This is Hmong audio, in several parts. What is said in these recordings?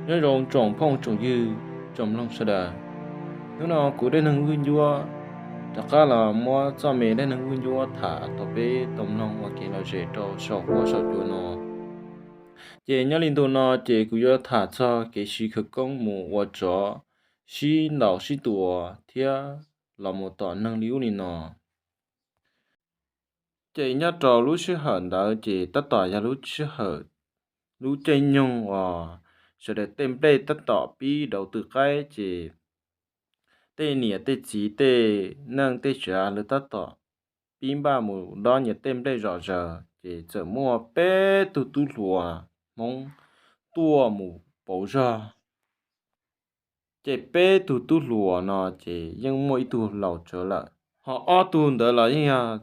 Nyob zoo tsoom phooj tsoom ywg, tsoom mloog sawv daws. Hnub no kuv Dej Neeg Vwj Ncuab rov qab los muab txoj me Dej Neeg Vwj Ncuab tham rau peb tau mloog ua kev lom zem rau saum huab saum cua no. Ces nyob li ntu no ces kuv yuav tham txog kev siv khawv koob mus ua tsov, sib ntaus sib tua thiab los mus tom neeg li ub li no. Ces nyob rau lub sij hawm ntawd ces tab tom yog lub sij hawm, lub caij nyoog uas sawv daws tej nplej tab tom pib dauv tw qaib ces tej niam tej txiv tej neej tej tsav lawv tab tom pib npaj mus dob nyias tej nplej zom zaws ces txawm muaj peb tug tub hluas Hmoob tuaj mus pauv zog. Ces peb tug tub hluas no ces yeej muaj ib tug laus tsawv lawm, ho ob tug ntawd los yeej yog,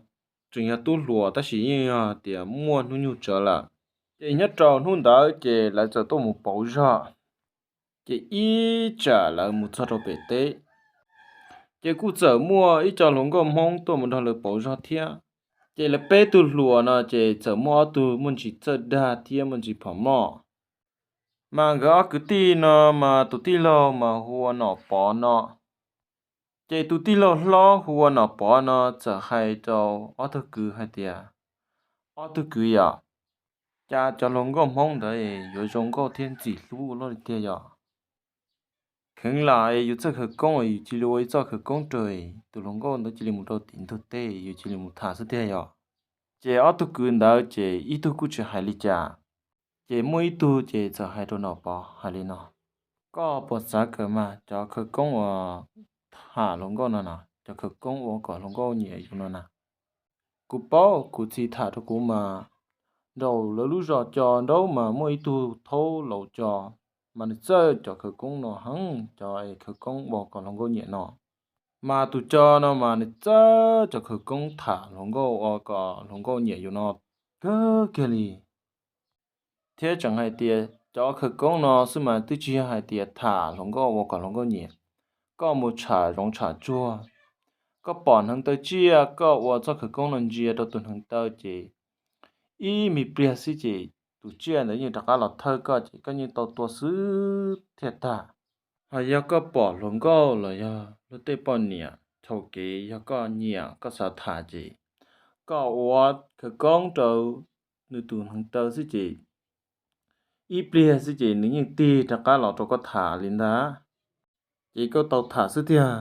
tseem yog tub hluas tab sis yeej yog tias muaj hnub nyoog tsawv lawm. Ces nyob rau hnub ntawd ces lawv txawm tuaj mus pauv zog, ces ib tsam lawv mus txog rau pem teb, ces kuj txawm muaj ib co hluas nkauj Hmoob tuaj mus nrog lawv pauv zog thiab. Ces lawv peb tug hluas no ces txawm muaj ob tug muaj ntsis txawj dag thiab muaj ntsis phom moj. Mas nkawd ob kwv tij no mas tus tij laug mas hu ua Nom Pov no. Ces tus tij laug hlob hu ua Nom Pov no txawm hais rau ob tug kwv hais tias, ob tug kwv yom, cas cov hluas nkauj Hmoob ntawd yuav zoo nkauj thiab ntxim hlub luaj li tiag yom. Kheev lam yus txoj khawv koob yus cia li ua ib txoj khawv koob rau tus hluas nkauj ntawd cia li mus rau tim ntug teb yus cia li mus tham xwb tiag yom. Ces ob tug kwv ntawd ces ib tug kuj tsis hais li cas. Ces muaj ib tug ces txawm hais rau Nom Pov hais li no, koj puas xav kawm mas cov khawv koob uas tham hluas nkauj no na, cov khawv koob ua kom hluas nkauj nyiam yus no na? Kuv paub kuv txiv tham rau kuv mas, nraum lawv lub zos Co nraud mas muaj ib tug thaub laus Co, mas nws txawj cov khawv koob no heev, cov khawv koob ua kom hluas nkauj nyiam no. Mas tus Co no mas nws txawj cov khawv koob tham hluas nkauj ua kom hluas nkauj nyiam yus no kawg kiag li. Thiab tseem hais tias cov khawv koob no xwb mas twb tsis yog hais tias tham hluas nkauj ua kom hluas nkauj nyiam. Koj mus tsham zoov tsham tsuag, koj pom hneev taw tsiaj, koj ua txoj khawv koob no ntsia rau tus hneev taw ces ib me pliag xwb ces tus tsiaj ntawd yeej rov qab los thawj koj ces koj yeej tau tua xwb thiaj tag. Ho yog koj pom hluas nkauj los yog luag tej poj niam thaum kev yog koj nyiam koj xav tham ces koj ua khawv koob rau nws tus hneev taw xwb ces ib pliag xwb ces nws yeej tig rov qab los rau koj tham li ntag. Ces koj tau tham xwb tiag.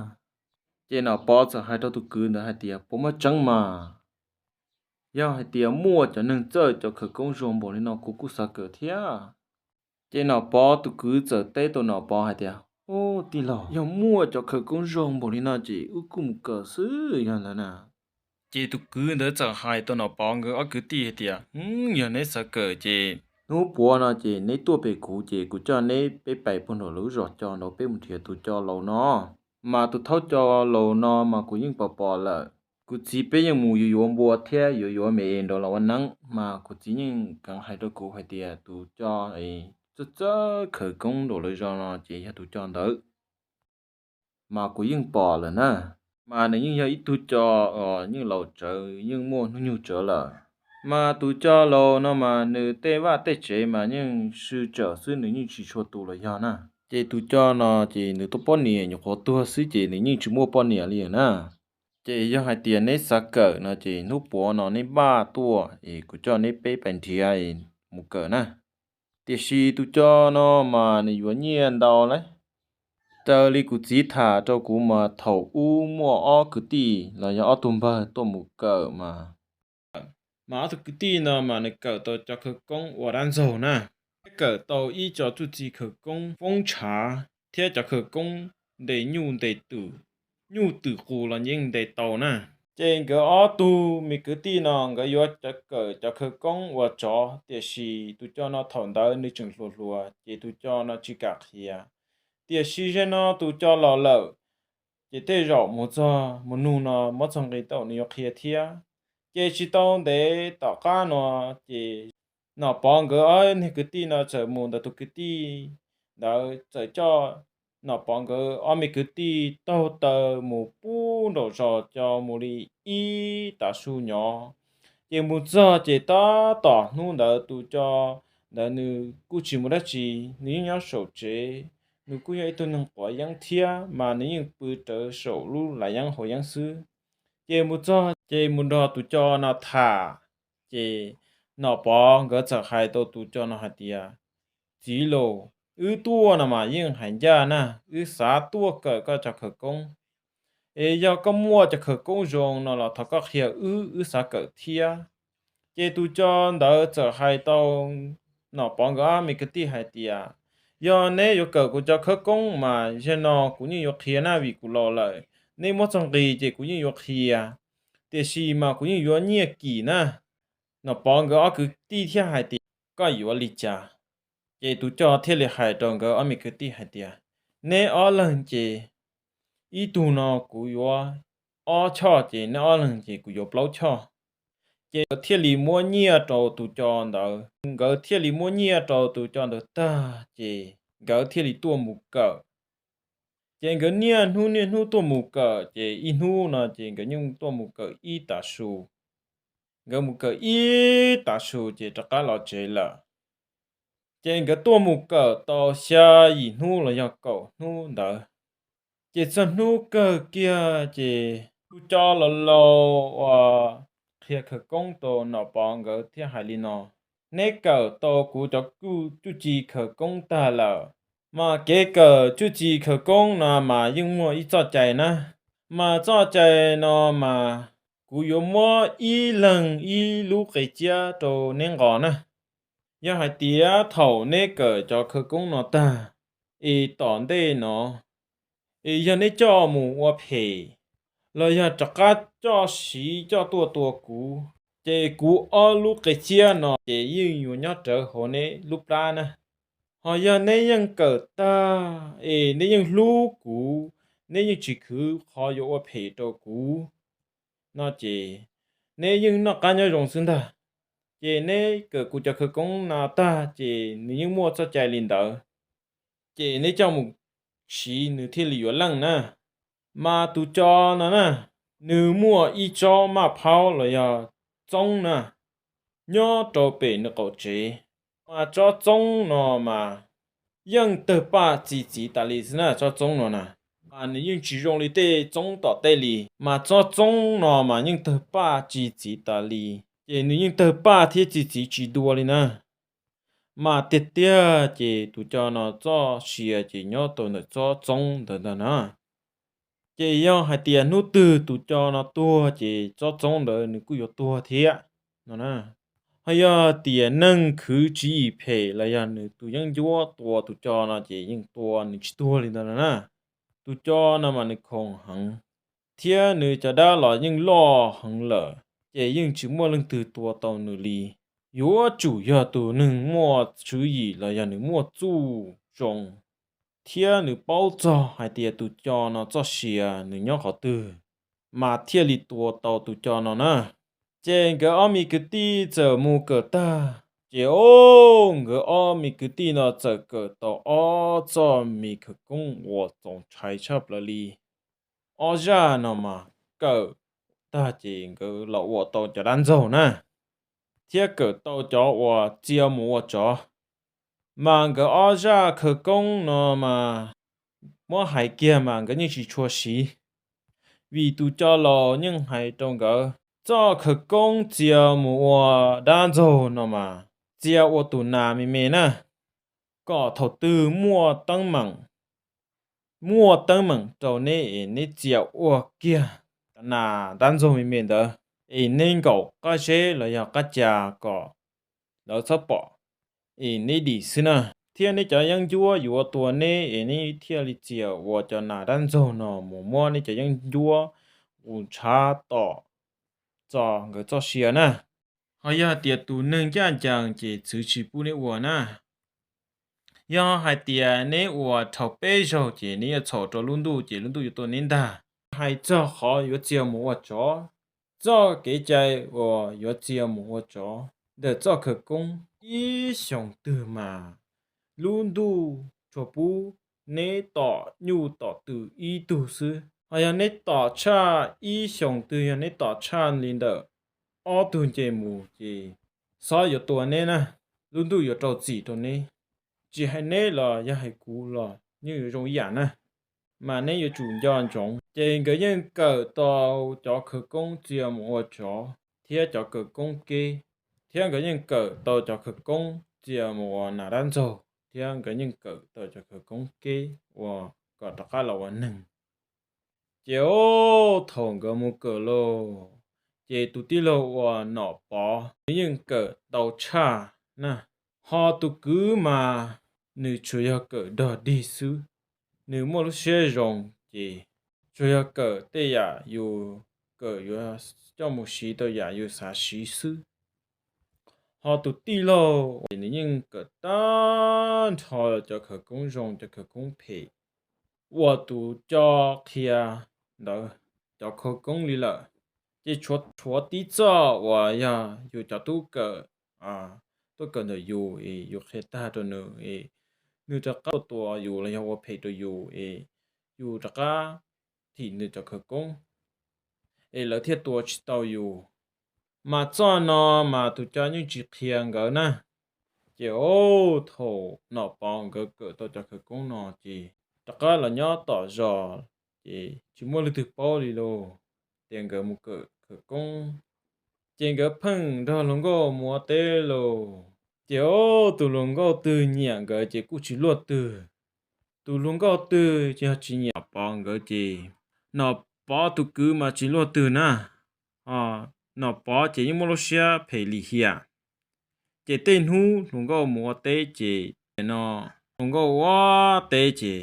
Ces Nom Pov txawm hais rau tus kwv ntawd hais tias, puas muaj tseeb mas? Yog hais tias muaj cov neeg txawj cov khawv koob zoo npaum li no kuv kuj xav kawm thiab. Ces Nom Pov tus kwv txawm teb rau Nom Pov hais tias, ub tij laug, yog muaj cov khawv koob zoo npaum li no ces wb kuj mus kawm xwb yog ntawd na. Ces tus kwv ntawd txawm hais rau Nom Pov nkawd ob kwv tij hais tias, yog neb xav kawm ces hnub puav no ces neb tuaj pem kuv ces kuv coj neb peb pais puag nraum lawv lub zos Co nraud peb mus nrhiav tus Co laus no. Mas tus thaub Co laus no mas kuv yeej pom pom lawm. Kuv txiv peb yeej mus yuav yuav npua thiab yuav yuav me es nraud los ua neeb mas kuv txiv yeej keev hais rau kuv hais tias tus Co txawj txawj khawv koob nraum lawv zos no ces yog tus Co ntawd. Mas kuv yeej pom lawm na, mas nws yeej yog ib tug Co uas yeej laus tsawv yeej muaj hnub nyoog tsawv lawm. Mas tus Co laus no mas nws tej vaj tej tsev mas yeej sw tsawm xwb nws yeej tsis tshua tus los yog na. Ces tus Co no ces nws tus poj niam nyuam qhuav tuag xwb ces nws yeej tsis muaj poj niam li na. Ces yog hais tias neb xav kawm no ces hnub puav no neb npaj tuaj es kuv coj neb peb pais nrhiav mus kawm na. Tiam sis tus Co no mas nws yuav nyiaj ntau lawm. Raws li kuv txiv tham rau kuv mas thaum ub muaj ob kwv tij los yog ob tug npawg tuaj mus kawm mas, mas ob tug kwv tij no mas nws kawm tau cov khawv koob ua dab ntxaug na, thiab kawm tau ib co txuj ci khawv koob foob tshav thiab cov khawv koob ntes nyuj ntes twm, nyuj twm qus los yeej ntes tau na. Ces nkawd ob tug me kwv tij no nkawd yuav kawm cov khawv koob ua tsov, tiam sis tus Co no thaum ntawd nws tseem hluas hluas ces tus Co no tsis kam qhia. Tiam sis zaum no tus Co los lawm, ces tej zaum mus txog mus nug no muab txog nqi tau nws yuav qhia thiab. Ces tsis tau ntev tom qab no, ces Nom Pov nkawd ob niag kwv tij no txawm mus ntawm tus kwv tij ntawd txawm coj Nom Pov nkawd ob me kwv tij taug taw mus pub nraum zos Co mus li ib tav su nyob. Ces mus txog ces tab tom hnub ntawd tus Co ntawd nws kuj tsis mus dab tsi, nws yeej nyob saum tsev. Nws kuj yog ib tug neeg quav yeeb thiab mas nws yeej pw rawv saum lub lav yeeb hauv yeeb xwb. Ces mus txog ces mus nrog tus co no tham. Ces Nom Pov nkawd txawm hais rau tus co no hais tias, txiv laus, wb tuaj no mas yeej hais ncaj na, wb xav tuaj kawm koj cov khawv koob. Es yog koj muaj cov khawv koob zoo no los thov koj qhia wb, wb xav kawm thiab. Ces tus co ntawd txawm hais tau Nom Pov nkawd ob me kwv tij hais tias, yog neb yuav kawm kuv cov khawv koob mas zaum no kuv yeej yuav qhia na, vim kuv laus lawm. Neb muab txog nqi ces kuv yeej yuav qhia, tiam sis mas kuv yeej yuav nyiaj kim na. Nom Pov nkawd ob kwv tij thiaj hais tias, koj yuav li cas? Ces tus co thiaj li hais rau nkawd ob me kwv tij hais tias, neb ob leeg ces ib tug no kuv yuav ob choj, ces neb ob leeg ces kuv yuav plaub choj. Ces nkawd thiaj li muab nyiaj rau tus co ntawd, nkawd thiaj li muab nyiaj rau tus co ntawd tag ces nkawd thiaj li tuaj mus kawm. Ces nkawd niaj hnub niaj hnub tuaj mus kawm, ces ib hnub no ces nkawd yeej tuaj mus kawm ib tav su. Nkawd mus kawm ib tav su ces rov qab los tsev lawm. Ces nkawd tuaj mus kawm tau xya yim hnub los yog kaum hnub ntawd, ces txog hnub kawg kiag ces tus co laus laus uas qhia khawv koob rau Nom Pov nkawd thiaj hais li no, neb kawm tau kuv cov cuj ci khawv koob tag lawm, mas kev kawm cuj ci khawv koob no mas yeej muaj ib txoj cai na. Mas txoj cai no mas kuv yuav muab ib leeg ib lub qe ciab rau neb nqos na. Yog hais tias thaum neb kawm cov khawv koob no tag, es tom ntej no, es yog neb coj mus ua phem, los yog rov qab coj siv coj tuaj tua kuv, ces kuv ob lub qe ciab no ces yeej yuav nyob rawv hauv neb lub plab na. Ho yog neb yeej kawm tag, es neb yeej hlub kuv, neb yeej tsis khwv qhov yuav ua phem rau kuv no ces neb yeej noj qab nyob zoo xwb ntag. Ces neb kawm kuv cov khawv koob no tag ces nws yeej muaj txoj cai li ntawd, ces neb coj mus siv nws thiaj li yuav leej na. Mas tus co no na, nws muaj ib tsob maj phaub los yog txoob na, nyob rau pem nws qaum tsev. Mas tsob txoob no mas yeej tawg paj txi txiv tas li xwb na, tsob txoob no na. Mas nws yeej tsis zoo li tej txoob tom tej li, mas tsob txoob no mas yeej tawg paj txi txiv tas li, ces nws yeej tawg paj thiab txi txiv tsis dua li na. Mas tiag tiag ces tus co no txoj sia ces nyob tau ntawm tsob txoob ntawd ntag na. Ces yog hais tias hnub twg tus co no tuag ces tsob txoob ntawd nws kuj yuav tuag thiab no na. Ho yog tias neeg khwv tswv yim phem los yog nws tus yeeb ncuab tua tus co no ces yeej tua nws tsis tuag li ntawd no na. Tus co no mas nws khoom heev, thiab nws cov dab los yeej loj heev lawm, ces yeej tsis muaj leej twg tua tau nws li. Yuav tsum yog tus neeg muaj tswv yim los yog nws muaj txuj zoo, thiab nws paub txog hais tias tus co no txoj sia nws nyob qhov twg, mas thiaj li tua tau tus co no na. Ces nkawd ob me kwv tij txawm mus kawm tag, ces o, nkawd ob me kwv tij no txawm kawm tau ob txoj me khawv koob uas txaus ntshai tshaj plaws li. Ob zaj no mas kawm tag ces nkawd los ua tau cov dab ntxaug na, thiab kawm tau cov uas txia mus ua tsov. Mas nkawd ob zaj khawv koob no mas muab hais kiag mas nkawd yeej tsis tshua siv, vim tus co laus yeej hais rau nkawd txoj khawv koob txia mus ua dab ntxaug no mas txia ua tus nas me me na, kom thaum twg muaj teeb meem, muaj teeb meem rau neb es neb txia ua kiag cov nas dab ntxaug me me ntawd, es neb nkaum qab zeb los yog qab ca kom lawv txhob pom, es neb dim xwb na. Thiab neb cov yeeb ncuab yuav tua neb es neb thiaj li txia ua cov nas dab ntxaug no mus muab neb cov yeeb ncuab mus ntshav tom txog nkawd txoj sia na. Ho yog tias tus neeg ncaj ncees ces txwv tsis pub neb ua na. Yog hais tias neb ua dhau peb zaug ces neb yuav txhaum rau lub ntuj ces lub ntuj yuav tua neb ntag. Hais txog qhov yuav txia mus ua tsov, txoj kev cai uas yuav txia mus ua tsov ntawm txoj khawv koob ib xyoos twg mas lub ntuj tsuas pub neb tom nyuj tom twm ib tug xwb. Ho yog neb tom tshaj ib xyoos twg, yog neb tom tshaj li ntawm ob tug nce mus ces xob yuav tua neb na. lub ntuj yuav rau txim rau neb. Tsis hais neb los yog hais kuv los yeej yuav zoo ib yam na, mas neb yuav tsum nco ntsoov. Ces nkawd yeej kawm tau cov khawv koob txia mus ua tsov thiab cov khawv koob keb, thiab nkawd yeej kawm tau cov khawv koob txia mus ua nas dab ntxaug, thiab nkawd yeej kawm tau cov khawv koob keb uas kom rov qab los ua neeg. Ces o, thaum nkawd mus kawm lauj, ces tus tij laug uas Nom Pov nws yeej kawm ntau tshaj na. Ho tus kwv mas nws tsuas yog kawm dog dig xwb, nws muaj lub siab zoo, ces tsuas yog kawm tej yam yus kawm yuav coj mus siv tau yam yus xav siv xwb. Ho tus tij laug nws yeej kawm tag nrho cov khawv koob zoo cov khawv koob phem uas tus co qhia ntawd cov khawv koob li lawm. Ces tshuav tib txoj uas yog yus cov tub kawm tuaj kawm ntawm yus es yus qhia tag rau nws es nws rov qab tua yus los yog ua phem rau yus es yus rov qab thim nws cov khawv koob es lawv thiaj tua tsis tau yus. Mas txoj no mas tus co yeej tsis qhia nkawd na. Ces o, thaum Nom Pov nkawd kawm tau cov khawv koob no ces rov qab los nyob tom zos, ces tsis muaj leej twg paub li lauj, tias nkawd mus kawm khawv koob. Ces nkawd pheej nrog hluas nkauj mus ua teb lauj. Ces o, tus hluas nkauj twg nyiam nkawd ces kuj tsis luaj twg. Tus hluas nkauj twg ces yog tsis nyiam Nom Pov nkawd ces Nom Pov tus kwv mas tsis luaj twg na. Nom Pov ces yeej muaj lub siab phem lim hiam. Ces tej hnub hluas nkauj mus ua teb ces no hluas nkauj ua teb ces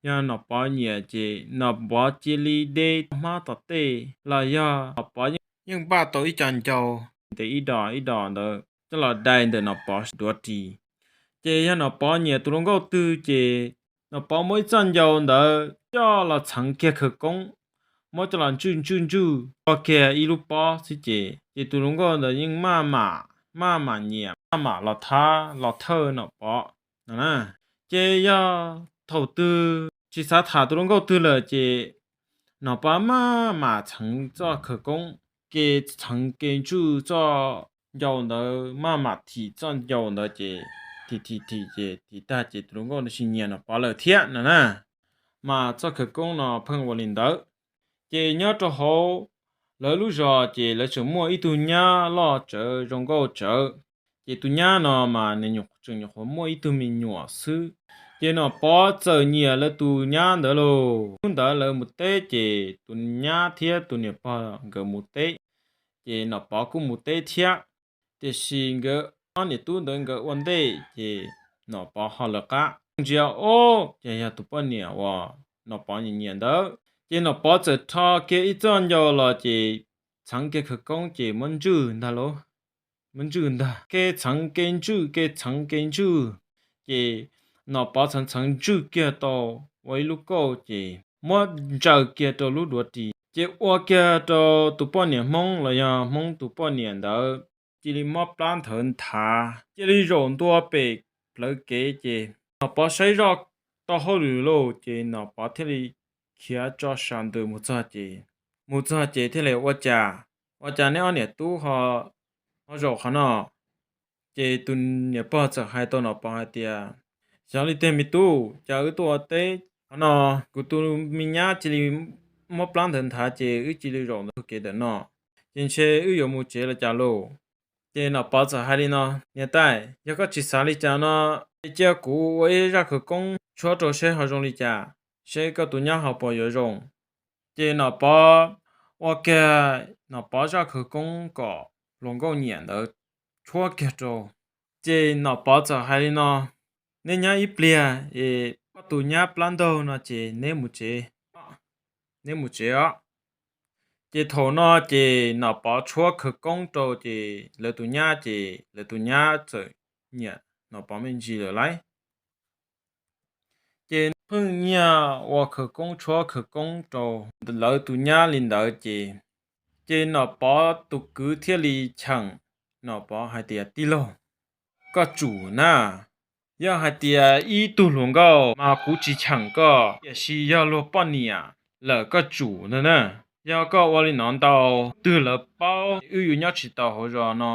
yog Nom Pov nyiam ces Nom Pov cia li de hmab tom tej los yog Nom Pov yeej npaj tau ib co ncau ntev ib dos ib dos ntawd coj los dai ntawm Nom Pov duav ris. Ces yog Nom Pov nyiam tus hluas nkauj twg ces Nom Pov muab ib txoj ncau ntawd coj los txheev kiag khawv koob, muab coj los ntswj ntswj ntswj ua kiag ib lub pob xwb ces, ces tus hluas nkauj ntawd yeej maj mam, maj mam nyiam, maj mam los thab los thawj Nom Pov no na. Ces yog thaum twg tsis xav tham tus hluas nkauj twg lawm ces Nom Pov maj mam txheev txoj khawv koob, ke txheev ke ntswj txoj ncau ntawd, maj mam thim txoj ncau ntawd ces thim thim thim ces thim tag ces tus hluas nkauj ntawd tsis nyiam Nom Pov lawm thiab no na. Mas txoj khawv koob no pheej ua li ntawd. Ces nyob rau hauv lawv lub zos ces lawv tseem muaj ib tug nyab loj tsawv zoo nkauj tsawv. Ces tus nyab no mas nws tseem nyuam qhuav muaj ib tug me nyuam xwb. Ces Nom Pov txawm nyiam lawv tus nyab ntawd lauj. Hnub ntawd lawv mus teb ces tus nyab thiab tus niam pog nkawd mus teb, ces Nom Pov kuj mus teb thiab. Tiam sis nkawd ob niam tub ntawd nkawd ua ntej ces Nom Pov ho lawv qab ntsia, o, ces yog tus poj niam uas Nom Pov nyiam nyiam ntawd. Ces Nom Pov txawm rho kiag ib txoj ncau los ces txheev kiag khawv koob ces muab ntswj ntag lauj. Muab ntswj ntag, ke txheev ke ntswj, ke txheev ke ntswj. Ces Nom Pov txheev txheev ntswj kiag tau ua ib lub kauj ces muab ntsaws kiag rau lub duav ris ces ua kiag rau tus poj niam Hmoob los yog Hmoob tus poj niam ntawd cia li mob plab nthawv nthav, cia li zaum ntua pem plawv kev ces Nom Pov saib zoj tau hauj lwm lauj ces Nom Pov thiaj li khiav tso sa ntws mus txog ces, mus txog ces thiaj li ua cas, ua cas neb ob niam tub ho, ho zaum qhov no? Ces tus niam pog txawm hais tau Nom Pov hais tias, xyov li tiag me tub, cas wb tuaj ua teb qhov no, kuv tus me nyab cia li mob plab nthawv nthav ces wb cia li zaum ntawm kev ntawm no, ces ntshe wb yuav mus tsev los cas lauj. Ces Nom Pov txawm hais li no, niam tais, yog koj tsis xav li cas no, ces cia kuv ua ib zaj khawv koob tshuab rau seb ho zoo li cas, seb koj tus nyab ho puas yuav zoo. Ces Nom Pov ua kiag Nom Pov zaj khawv koob kom hluas nkauj nyiam ntawd tshuab kiag rau. Ces Nom Pov txawm hais li no, nej nyob ib pliag es koj tus nyab plab ntaug no ces neb mus tsev, neb mus tsev os. Ces thaum no ces Nom Pov tshuab khawv koob rau ces lawv tus nyab ces lawv tus nyab txawm nyiam Nom Pov me ntsis lawm lauj. Ces pheej nyiag ua khawv koob tshuab khawv koob rau lawv tus nyab li ntawd ces, ces Nom Pov tus kwv thiaj li cheem Nom Pov hais tias, tij laug, koj tsum na, yog hais tias ib tug hluas nkauj mas kuv tsis cheem koj, tiam sis yog luag poj niam lawm koj tsum ntag na. Yog koj ua li no ntau, twg lawv paub wb yuav nyob tsis tau hauv zos no.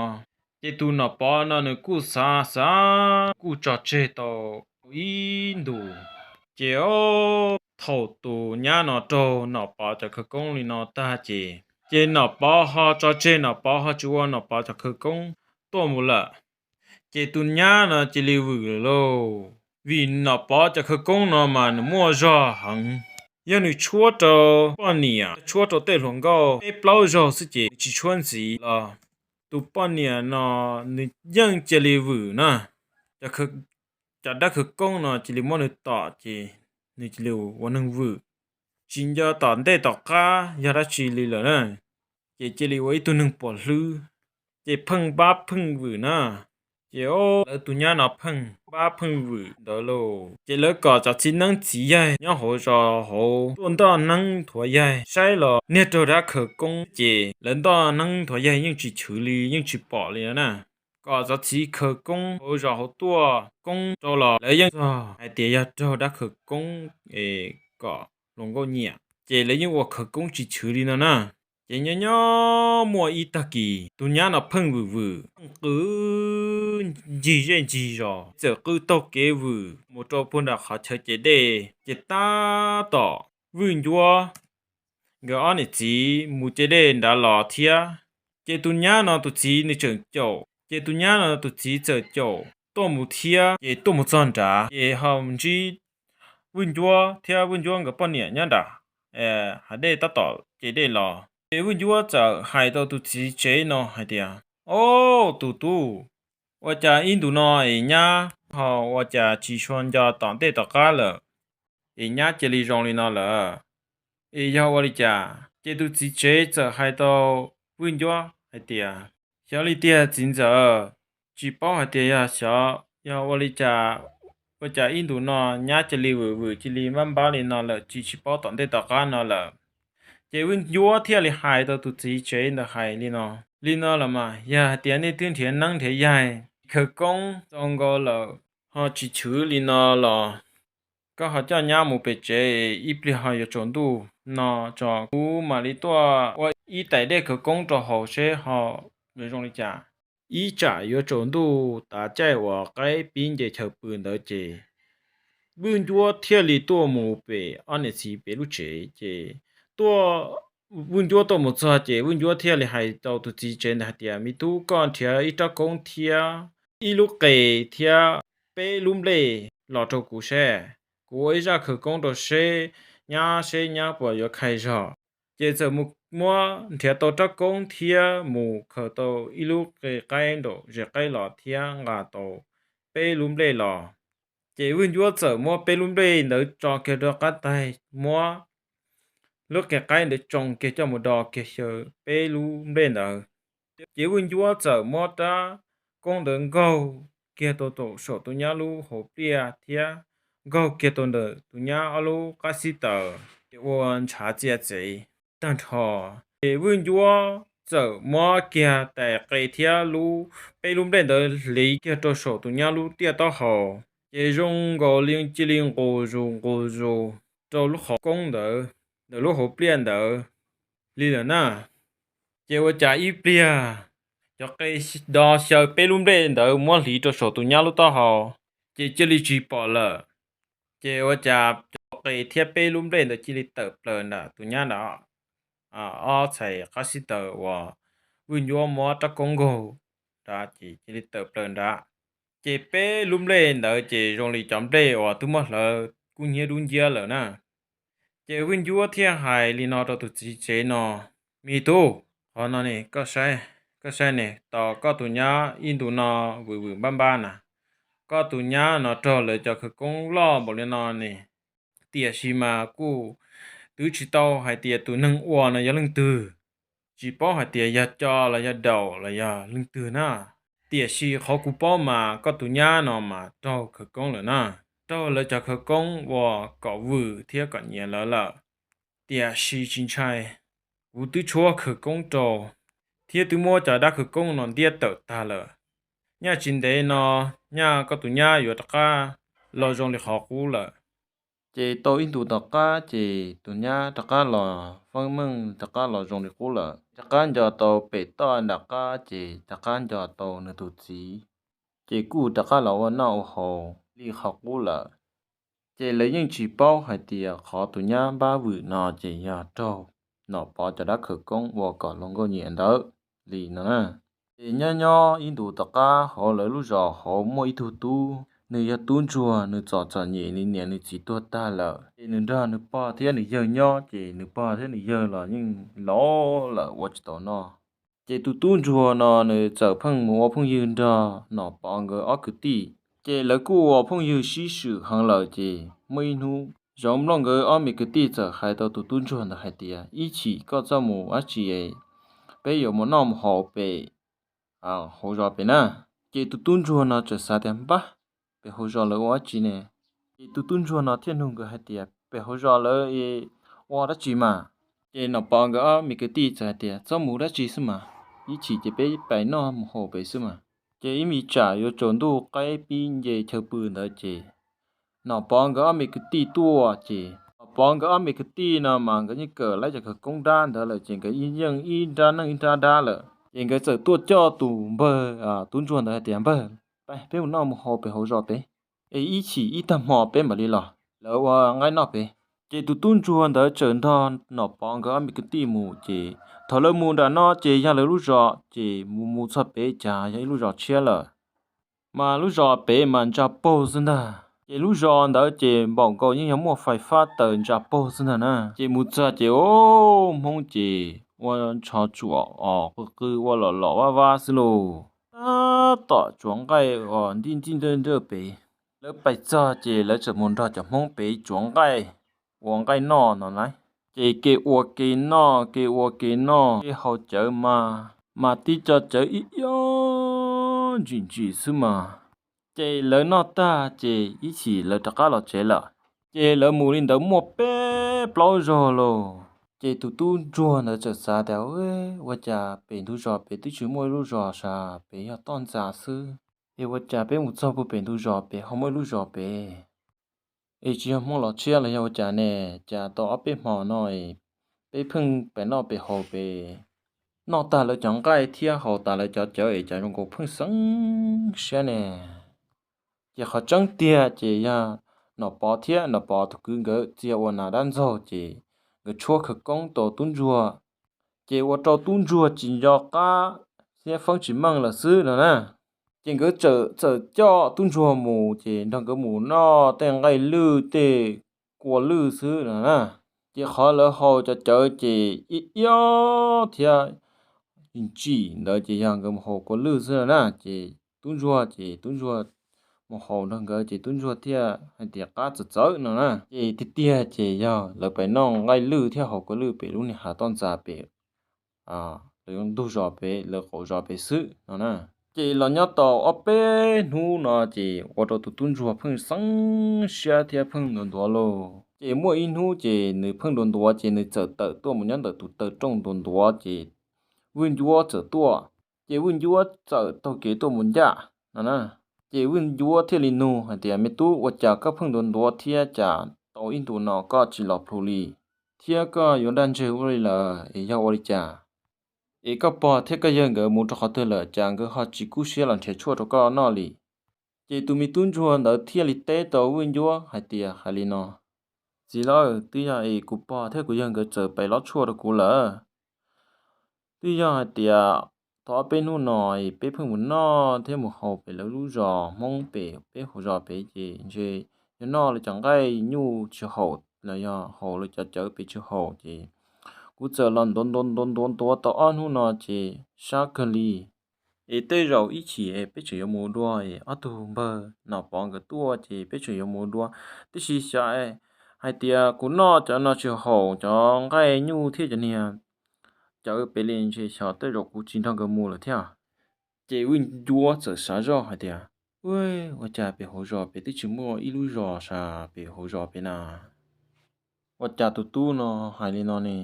Ces tus Nom Pov no nws kuj xav xav kuj tso tseg tau ib ntus. Ces o, thaum tus nyab no raug Nom Pov cov khawv koob li no tag ces, ces Nom Pov ho tso tseg, Nom Pov ho tsis ua Nom Pov cov khawv koob tuaj mus lawm. Ces tus nyab no cia li vwm lawm lauj, vim Nom Pov cov khawv koob no mas nws muaj zog heev. Yog nws tshuab rau poj niam, tshuab rau tej hluas nkauj peb plaub zaug xwb ces tsis tshuab ntxiv los tus poj niam no nws yeej cia li vwm na. Cov dab khawv koob no cia li muab nws tom ces nws cia li ua neeg vwm, tsis nco tom ntej tom qab yog dab tsi li lawm na. Ces cia li ua ib tug neeg pom hlwb, ces pheej pab pheej vwm na. Ces o, lawv tus nyab no pheej pab pheej vwm ntawd lauj, ces lawv kom cov txiv neeb txiv yaig nyob hauv zos hauv tuaj ntoj neeb thuav yaig saib los niag raug dab khawv koob ces lawv ntoj neeb thuav yaig yeej tsis chwv li, yeej tsis pom li na. Kom cov txiv khawv koob hauv zos hauv tuaj koob rau los lawv yeej txog hais tias yog raug dab khawv koob es kom hluas nkauj nyiam ces lawv yeej ua khawv koob tsis chwv li no na. Ces nyob nyob muaj ib tag kis tus nyab no pheej vwm vwm pheej qw ncig zej ncig zos, txawm qw taug kev vwm mus rau puag nram qhov chaw ce dej, ces tab tom Vwj Ncuab nkawd ob niam txiv mus ce dej nrad los thiab. Ces tus nyab no tus txiv nws tseem caum, ces tus nyab no tus txiv txawm caum tuaj mus thiab, ces tuaj mus txog nrad ces ho ntsib Vwj Ncuab thiab Vwj Ncuab nkawd poj niam nyob nram hav dej tab tom ce dej los. Ces Vwj Ncuab txawm hais tau tus txiv tsev no hais tias, Au, tus tub, ua cas ib ntus no es nyab ho ua cas tsis tshua nco tom ntej tom qab lawm, es nyab cia li zoo li no lawm, es yog ua li cas? Ces tus txiv tsev txawm hais tau Vwj Ncuab hais tias, Xyov li tiag txiv ntxawm, tsis paub hais tias yog xyov yog ua li cas, ua cas ib ntus no nyab cia li vwm vwm cia li npab npab li no lawm, tsis tsis paub tom ntej tom qab no lawm. Ces Vwj Ncuab thiaj li hais tau tus txiv tsev ntawd hais li no, Li no los mas yog hais tias nej twb nrhiav neeb nrhiav yaig khawv koob tau nkaus lawm ho tsis chwv li no los koj ho coj nyab mus pem tsev, ib pliag ho yuav tsaus ntuj no tso kuv mam li tuaj ua ib tais dej khawv koob rau haus seb ho zoo li cas. Ib tsam yuav tsaus ntuj tav caij uas qaib pib nce chaw pw ntawd ces Vwj Ncuab thiaj li tuaj mus pem ob niam txiv pem lub tsev ces tuaj, Vwj Ncuab tuaj mus txog ces Vwj Ncuab thiaj li hais rau tus txiv tsev ntawd hais tias, Me tub, koj nrhiav ib rab koob thiab ib lub qe thiab peb lub nplej los rau kuv seb, kuv ua ib zaj khawv koob rau seb nyab, seb nyab puas yuav khai zog. Ces txawm mus muab nrhiav tau rab koob thiab mus khaws tau ib lub qe qaib nraum zes qaib los thiab nqa tau peb lub nplej los. Ces Vwj Ncuab txawm muab peb lub nplej ntawd tso kiag rau qab taig, muab lub qe qaib ntawd tsoo kiag coj mus do kiag xyaw peb lub nplej ntawd. Ces Vwj Ncuab txawm muab rab koob ntawd nkaug kiag tau saum tus nyab lub hauv pliaj thiab nkaug kiag tau ntawm tus nyab ob lub qab xib taws, ces ua ntshav txia txev tag nrho. Ces Vwj Ncuab txawm muab kiag tais qe thiab lub, peb lub nplej ntawd hliv kiag rau saum tus nyab lub tiaj taub hau, ces zoo nkaus li cia li nqus zus nqus zus rau lub qhov koob ntawd ntawm lub hauv pliaj ntawd li lawm na. Ces ua cas ib pliag cov qe do xyaw peb lub nplej ntawd muab hliv rau saum tus nyab lub taub hau, ces cia li tsis pom lawm. Ces ua cas cov qe thiab peb lub nplej ntawd cia li tawm plaws nram tus nyab nrad ob txhais qab xib taws uas Vwj Ncuab muab rab koob nkaug nrad ces cia li tawm plaws nrad. Ces peb lub nplej ntawd ces zoo li cov nplej uas twb muab hlawv kub hnyiab dub nciab lawm na. Ces Vwj Ncuab thiaj hais li no rau tus txiv tsev no, Me tub, qhov no ne, koj saib ne, tos koj tus nyab ib ntus no vwm vwm npab npab na, koj tus nyab no raug lawv cov khawv koob loj npaum li no ne, tiam sis mas kuj twv tsis tau hais tias tus neeg ua no yog leej twg, tsis paub hais tias yog co los yog daum los yog leej twg na. Tiam sis qhov kuv paub mas koj tus nyab no mas raug khawv koob lawm na, raug lawv cov khawv koob uas kom vwm thiab kom nyiav lawv lawm. Tiam sis tsis ntshai, kuv twb tshuab khawv koob rau thiab twb muab cov dab khawv koob no ntiab tawm tag lawm. Nyaj tsis ntev no nyaj koj tus nyab yuav rov qab los zoo li qhov qub lawm. Ces tau ib ntus tom qab ces tus nyab rov qab los feeb meej rov qab los zoo li qub lawm, rov qab nco tau pem toj nram qab ces rov qab nco tau nws tus txiv, ces kuj rov qab los ua noj ua haus li qhov qub lawm. Ces lawv yeej tsis paub hais tias qhov tus nyab npab vwm no ces yog raug Nom Pov cov dab khawv koob ua kom luag nkauj nyiam ntawd li no na. Ces nyob nyob ib ntus tom qab hauv lawv lub zos hauv muaj ib tug tub, nws yog tub ntsuag, nws txom txom nyem li niam nws txiv tuag tag lawm. Ces nws nrog nws pog thiab nws yawg nyob, ces nws pog thiab nws yawg los yeej laus lawm ua tsis tau noj. Ces tus tub ntsuag no nws txawm pheej mus ua phooj ywg nrog Nom Pov nkawd ob kwv tij. Ces lawv kuj ua phooj ywg sib swm heev lawm, ces muaj ib hnub Zoov Nplooj nkawd ob me kwv tij txawm hais tau tus tub ntsuag ntawd hais tias, Ib chim koj txoj mus dab tsi peb yuav mus noj mus haus pem hauv zos pem na. Ces tus tub ntsuag no txawm xav tias, Npab, pem hauv zos lawv ua dab tsi ne? Ces tus tub ntsuag no thiaj nug nkawd hais tias, Pem hauv zos lawv ua dab tsi mas? Ces Nom Pov nkawd ob me kwv tij txawm hais tias, Txhob mus dab tsi xwb mas, ib chim ces peb pais noj mus haus pem xwb mas, ces ib me tsam yuav tsaus ntuj qaib pib nce chaw pw ntawd ces Nom Pov nkawd ob me kwv tij tuaj. Ces Nom Pov nkawd ob me kwv tij no mas nkawd yeej kawm lawv cov khawv koob dab ntawd lawm, ces nkawd yeej ib nrab neej ib nrab dab lawm. Ces nkawd txawm tuaj coj tus npawg tub ntsuag ntawd hais tias, Npawg, peb mus noj mus haus pem hauv zos pem, es ib chim ib tag hmo peb mam li los, lawv ua nqaij noj pem. Ces tus tub ntsuag ntawd txawm nrog Nom Pov nkawd ob me kwv tij mus, ces thaum lawv mus nram no ces yog lawv lub zos, ces mus mus txog pem cas yog ib lub zos tshiab lawm. Mas lub zos pem mas ntsa paug xwb ntag. Ces lub zos ntawd ces npaum nkaus yeej yog muaj fais fab taws ntsa paug xwb ntag na. Ces mus txog ces, o, Hmoob ces ua ntsho tsuam os qw qw ua lom lom vab vab xwb lauj. Tab tom tsuav nqaij os ntij ntij nrawj nrawj pem. Lawv pais txog ces lawv txawm mus nrog cov Hmoob pem tsuav nqaij ua nqaij noj no na. Ces kev ua kev noj, kev ua kev noj, kev haus cawv mas, mas tib co cawv ib ob ntsim ntsim xwb mas. Ces lawv noj tag ces ib chim lawv rov qab los tsev lawm. Ces lawv mus li ntawd muaj peb plaub zaug lauj. Ces tus tub ntsuag ntawd txawm xav tias, Ua cas pem ntug zos pem twb tsis muaj ib lub zos sas, pem yog toj ntxas xwb, es ua cas peb mus txog puag pem ntug zos pem ho muaj ib lub zos pem? Es tsis yog Hmoob los tshiab los yog ua cas ne? Cas tau ob peb hmo no peb pheej pem noj pem haus pem, noj tag lawv cov nqaij thiab haus tas lawv cov cawv es cas zoo nkaus pheej xeeb siab ne? Ces qhov tseeb tiag ces yog Nom Pov thiab Nom Pov tus kwv nkawd txia ua nas dab ntxaug ces nkawd tshuab khawv koob tau tub ntsuag, ces ua rau tub ntsuag tsis nco qab thiab feeb tsis meej lawm xwb no na. Ces nkawd txawm coj tub ntsuag mus ces nrog nkawd mus noj tej nqaij lwj tej kua lwj xwb no na. Ces qhov lawv haus cov cawv ces ib iab thiab ntsim ntawd ces yog nkawd mus haus kua lwj xwb no na. Ces tub ntsuag ces tub ntsuag mus haus nrog nkawd ces tub ntsuag thiaj hais tias qab txawv txawv no na. Ces tiag tiag ces yog lawv pem noj nqaij lwj thiab haus kua lwj pem lub niag hav toj ntxas pem lawv ntug zos pem, lawv qaum zos pem xwb no na. Ces los nyob tau ob peb hnub no ces ua rau tus tub ntsuag pheej xeeb siab thiab pheej ntuav ntuav lauj. Ces muaj ib hnub ces nws pheej ntuav ntuav ces nws txawm tawm tuaj mus nyob ntawm tus taw rooj ntuav ntuav ces Vwj Ncuab txawm tuaj. Ces Vwj Ncuab txawm taug kev tuaj mus ncaj no na. Ces Vwj Ncuab thiaj li nug hais tias, Me tub, ua cas koj pheej ntuav ntuav thiab cas tau ib ntus no koj tsis los plhus li, thiab koj yuav nraj ntseg ua luaj li lawm es yog ua li cas? Es koj pog thiab koj yawg nkawd mus rau qhov twg lawm cas nkawd ho tsis kub siab los nrhiav tshuaj rau koj noj li? Ces tus me tub ntsuag ntawd thiaj li teb tau Vwj Ncuab hais tias, Hais li no, txiv lawm, twb yog es kuv pog thiab kuv yawg nkawd txawm pais lob tshuaj rau kuv lawm. Twb yog hais tias tau ob peb hnub no es peb pheej mus noj thiab mus haus pem lawv lub zos Hmoob pem peb hauv zos pem ces ntshe yog noj lawv cov nqaij nyuj tsis haum los yog haus lawv cov cawv pem tsis haum ces kuv txawm los ntuav ntuav ntuav ntuav ntuav tau ob hnub no ces sab kawg li. Es tej zaum ib chim peb tseem yuav mus dua, es ob tug npawg Nom Pov nkawd tuaj ces peb tseem yuav mus dua. Tiam sis xyov hais tias kuv noj cov no tsis haum cov nqaij nyuj thiab cov niag cawv pem li ntshe xyov tej zaum kuv tsis nrog nkawd mus lawm thiab. Ces Vwj Ncuab txawm xav zoj hais tias, Ua cas pem hauv zos pem twb tsis muaj ib lub zos sas pem hauv zos pem na? Ua cas tus tub no hais li no ne?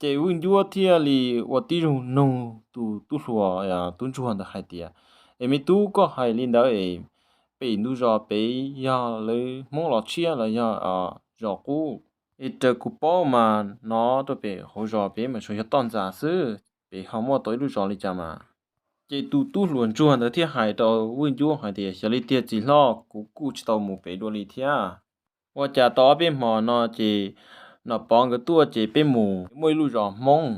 Ces Vwj Ncuab thiaj li ua tib zoo nug tus tub hluas tub ntsuag ntawd hais tias, Es me tub, koj hais li ntawd es pem ntug zos pem yog lawv Hmoob los tshiab los yog zos qub. Es raws kuv paub mas hnov rau pem hauv zos pem mas tsuas yog toj ntxas xwb, pem ho muaj tau ib lub zos li cas mas. Ces tus tub hluas ntsuag ntawd thiaj hais rau Vwj Ncuab hais tias, xyov li tiag txiv hlob, kuv kuj tsis tau mus pem dua li thiab. Ua cas tau ob peb hmo no ces Nom Pov nkawd tuaj ces peb mus muaj ib lub zos Hmoob,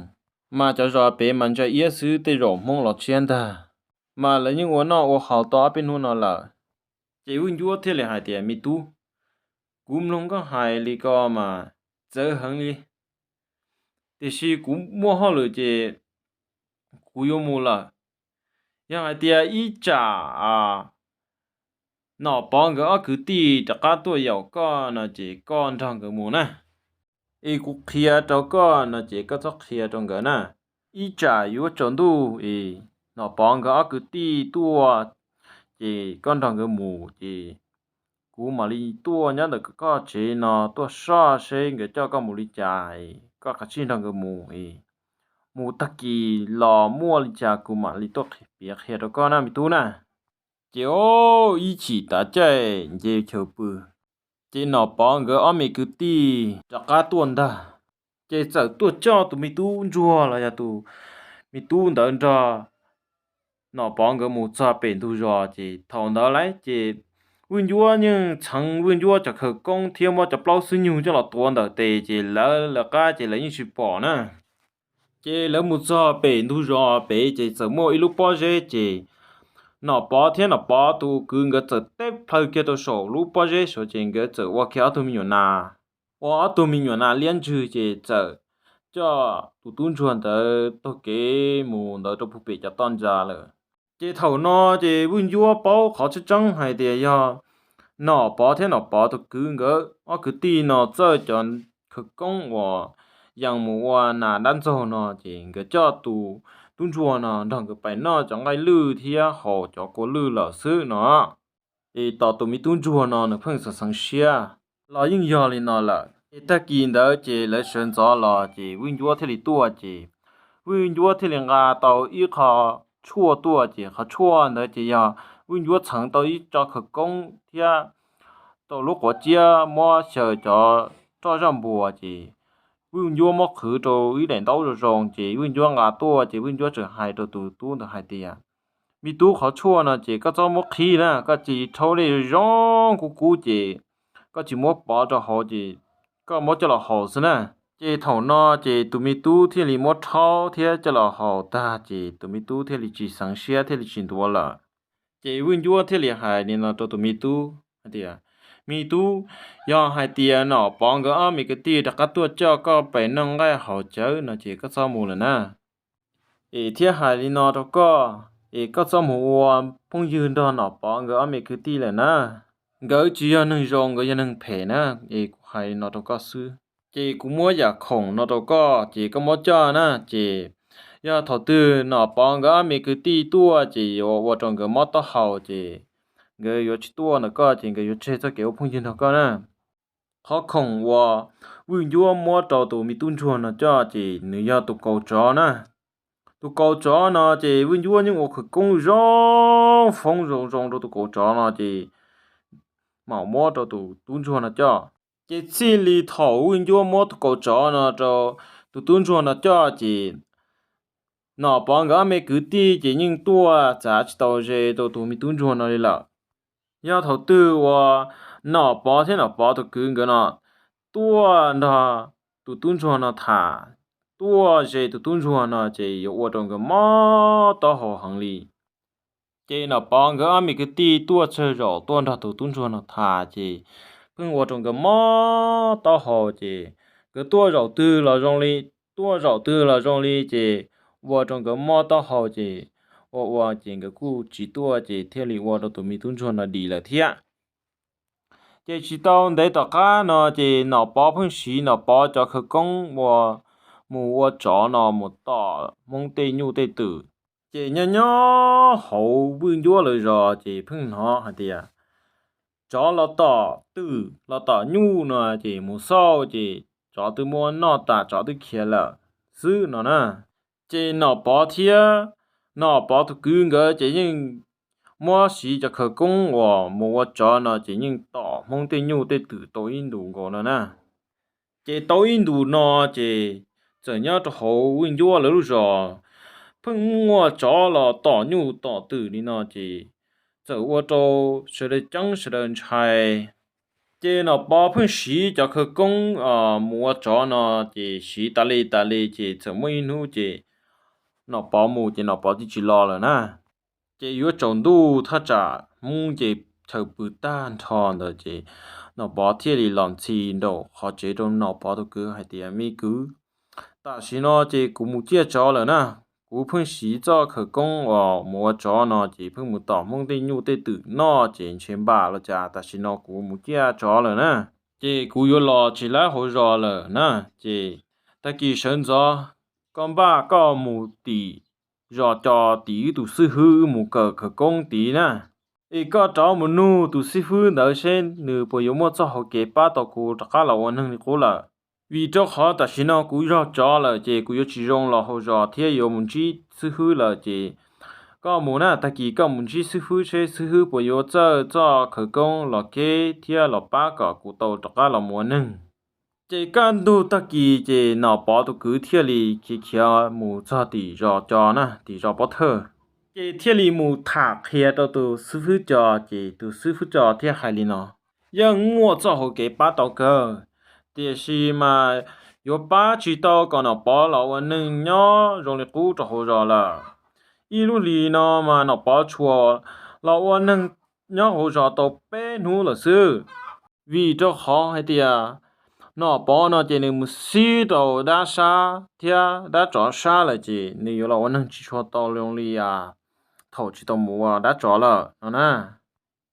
mas cov zos pem mas ntsa iab xwb, tej zaum Hmoob los tshiab ntag, mas lawv yeej ua noj ua haus tau ob peb hnub no lawm. Ces Vwj Ncuab thiaj li hais tias, me tub, kuv mloog koj hais li ko mas txawv heev li, tiam sis kuv muaj hauj lwm ces kuv yuav mus lawm. Yog hais tias ib tsam Nom Pov nkawd ob kwv tij rov qab tuaj yaum koj no ces koj nrog nkawd mus na. Es kuv qhia rau koj no ces koj txhob qhia rau nkawd na. Ib tsam yuav tsaus ntuj es Nom Pov nkawd ob kwv tij tuaj ces koj nrog nkawd mus ces kuv mam li tuaj nyob ntawm koj tsev no tuaj soj seb nkawd coj koj mus li cas, koj kav tsij nrog nkawd mus. Mus tag kis los muaj li cas kuv mam li tuaj piav qhia rau koj na me tub na. Ces ib chim tav caij nce chaw pw, ces Nom Pov nkawd ob me kwv tij rov qab tuaj ntag. Ces txawm tuaj coj tus me tub ntsuag los yog tus me tub ntawd nrog Nom Pov nkawd mus txog pem ntug zos, ces thaum ntawd lawm ces Vwj Ncuab yeej txheev Vwj Ncuab cov khawv koob thiab muab cov plaub xub nyug coj los tuav ntawm tes, ces lawv lawv qab ces lawv yeej tsis pom na. Ces lawv mus txog pem ntug zos pem ces txawm muaj ib lub pob zeb, ces Nom Pov thiab Nom Pov tus kwv nkawd txawm teb plhaw kiag rau saum lub pob zeb saud, ces nkawd txawm ua kiag ob tug me nyuam nas, ua ob tug me nyuam nas liab ntswg, ces txawm coj tus tub ntsuag ntawd taug kev mus ntawd rau puag pem cov toj ntxas lawm. Ces thaum no ces Vwj Ncuab paub qhov tseeb tseeb hais tias yog Nom Pov thiab Nom Pov tus kwv nkawd ob kwv tij no txawj cov khawv koob uas yees mus ua nas dab ntxaug no, ces nkawd coj tus tub ntsuag no nrog nkawd pais noj cov nqaij lwj thiab haus cov kua lwj lawm xwb no. Es tos tus me tub ntsuag no nws pheej xeev xeev siab los yeej yog li no lawm. Es tag kis ntawd ces lawv sawv ntxov los ces Vwj Ncuab thiaj li tuaj, ces Vwj Ncuab thiaj li nqa tau ib qho tshuaj tuaj, ces qhov tshuaj ntawd ces yog Vwj Ncuab txheev tau ib co khawv koob thiab tau lub quav ciab muab xyaw cov roj zaj npuas, ces Vwj Ncuab muab qhwv rau ib daim ntaub zoo zoo, ces Vwj Ncuab nqa tuaj, ces Vwj Ncuab tseem hais rau tus tub ntawd hais tias, me tub, qhov tshuaj no ces koj txhob muab qhib na, koj cia li rhaub dej zoo kub kub, ces koj tsis muab pov rau hauv, ces koj muab coj los haus xwb na. Ces thaum no ces tus me tub thiaj li muab rhaub thiab coj los haus tag, ces tus me tub thiaj li tsis xeev siab thiaj li tsis ntuav lawm. Ces Vwj Ncuab thiaj li hais li no rau tus me tub hais tias, me tub, yog hais tias Nom Pov nkawd ob me kwv tij rov qab tuaj coj koj pem noj nqaij haus cawv no ces koj txhob mus lawm na. Es thiab hais li no rau koj, es koj txhob mus ua phooj ywg nrog Nom Pov nkawd ob me kwv tij lawm na. Nkawd tsis yog neeg zoo, nkawd yog neeg phem na. Es kuv hais li no rau koj xwb, ces kuv muab yam khoom no rau koj, ces koj muab coj na. Ces yog thaum twg Nom Pov nkawd ob me kwv tij tuaj, ces yuav ua rau nkawd mob taub hau, ces nkawd yuav tsis tuaj ntawm koj, ces nkawd yuav tseg txoj kev ua phooj ywg nrog koj na. Qhov khoom uas Vwj Ncuab muab rau tus me tub ntsuag no coj, ces nws yog tus kaus tsov na. Tus kaus tsov no ces Vwj Ncuab yeej ua khawv koob zoo foob zoo zoo rau tus kaus tsov no, ces mam muab rau tus tub ntsuag no coj. Ces txij li thaum Vwj Ncuab muab tus kaus tsov no rau tus tub ntsuag no coj, ces Nom Pov nkawd ob me kwv tij ces yeej tuaj txav tsis tau ze rau tus me tub ntsuag no li lawm. Yog thaum twg uas Nom Pov thiab Nom Pov tus kwv nkawd no tuaj nrog tus tub ntsuag no tham, tuaj ze tus tub ntsuag no, ces yuav ua rau nkawd mob taub hau heev li. Ces Nom Pov nkawd ob me kwv tij tuaj tsawg zaum tuaj nrog tus tub ntsuag no tham, ces pheej ua rau nkawd mob taub hau, ces nkawd tuaj zaum twg los zoo li, tuaj zaum twg los zoo li, ces ua rau nkawd mob taub hau, ces ua ua ces nkawd kuj tsis tuaj, ces thiaj li ua rau tus me tub ntsuag no dim lawm thiab. Ces tsis tau ntev tom qab no, ces Nom Pov pheej siv Nom Pov cov khawv koob ua, mus ua tsov no mus tom Hmoob tej nyuj tej twm. Ces nyob nyob hauv Vwj Ncuab lawv zos, ces pheej hnov hais tias tsov los tom twm los tom nyuj no, ces mus xauj, ces tsov twb muab noj tas, tsov twb khiav lawm xwb no na. Ces Nom Pov thiab Nom Pov tus kwv nkawd ces yeej muab siv cov khawv koob uas mus ua tsov no ces yeej tom Hmoob tej nyuj tej twm tau ib ntus nkaus no na. Ces tau ib ntus no ces txawm nyob rau hauv Vwj Ncuab lawv lub zos pheej muaj tsov los tom nyuj tom twm li no ces txawm ua rau sawv daws ceeb sawv daws ntshai. Ces Nom Pov pheej siv cov khawv koob mus ua tsov no ces siv tas li tas li ces txawm muaj ib hnub ces Nom Pov mus ces Nom Pov twb tsis los lawm na. Ces yuav tsaus ntuj thaj tsam Hmoob ces chaw pw tag nrho ntawd ces Nom Pov thiaj li los ntxhi nraum qhov tsev rau Nom Pov tus kwv hais tias, Me kwv, tam sim no ces kuv mus ciaj tsov lawm na. Kuv pheej siv txoj khawv koob uas mus ua tsov no ces pheej mus tom Hmoob tej nyuj tej twm noj ces ntshe npam los cas tam sim no kuv mus ciaj tsov lawm na. Ces kuv yuav los tsis laib hauv zos lawm na. Ces tag kis sawv ntxov koj npaj koj mus tim zos Co tim wb tus xib hwb wb mus kawm khawv koob tid na. Es koj rov mus nug tus xib hwb ntawd seb nws puas yuav muaj txoj hauv kev pab tau kuv rov qab los ua neeg li qub lawm. Vim rau qhov tam sim no kuv yog tsov lawm ces kuv yuav tsis zoo los hauv zos thiab yuav mus ntsib xib hwb lawm ces koj mus na, tag kis koj mus ntsib xib hwb seb xib hwb puas yuav txawj txoj khawv koob los keb thiab los pab kom kuv tau rov qab los mus ua neeg. Ces kaj ntug tag kis ces Nom Pov tus kwv thiaj li khiav khiav mus txog tim zos Co na, tim zos Pob Thawj. Ces thiaj li mus tham qhia rau tus xib hwb Co, ces tus xib hwb Co thiaj hais li no, Yeej muaj txoj hauv kev pab tau kawg, tiam sis mas yuav pab tsis tau kom Nom Pov los ua neeg nyob zoo li qub rau hauv zos lawm. Ib lub hlis no mas Nom Pov tsuas los ua neeg nyob hauv zos tau peb hnub lawm xwb. Vim rau qhov hais tias Nom Pov no ces nws mus xib rau dab sab thiab dab tsov sab lawm ces nws yuav los ua neeg tsis tshua tau zoo li thaum tsis tau mus ua dab tsov lawm no na.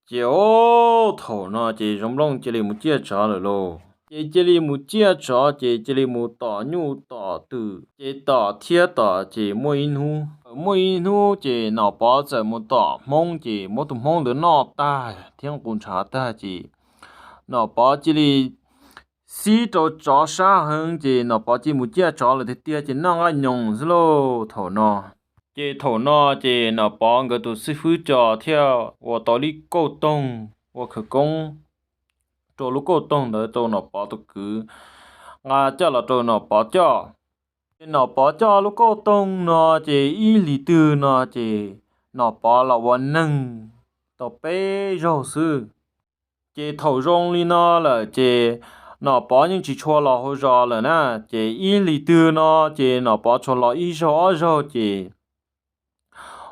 Ces o, thaum no ces Zoo Nplooj cia li mus ciaj tsov lawm lauj. Ces cia li mus ciaj tsov ces cia li mus tom nyuj tom twm ces tom thiab tom ces muaj ib hnub, muaj ib hnub ces Nom Pov txawm mus tom Hmoob ces muab tus Hmoob ntawd noj tag thiab nqus ntshav tag ces Nom Pov cia li xib rau tsov sab heev ces Nom Pov cia li mus ciaj tsov lawm tiag tiag ces noj nqaij nyoos xwb lauj thaum no. Ces thaum no ces Nom Pov nkawd tus xib fwb Co thiaj ua tau ib kauj toog ua khawv koob rau lub kauj toog ntawd rau Nom Pov tus kwv nqa coj los rau Nom Pov coj. Ces Nom Pov coj lub kauj toog no ces ib hlis twg no ces Nom Pov los ua neeg tau peb zaug xwb. Ces thaum zoo li no lawm ces Nom Pov yeej tsis tshua los hauv zos lawm na. Ces ib hlis twg no ces Nom Pov tsuas los ib zaug ob zaug ces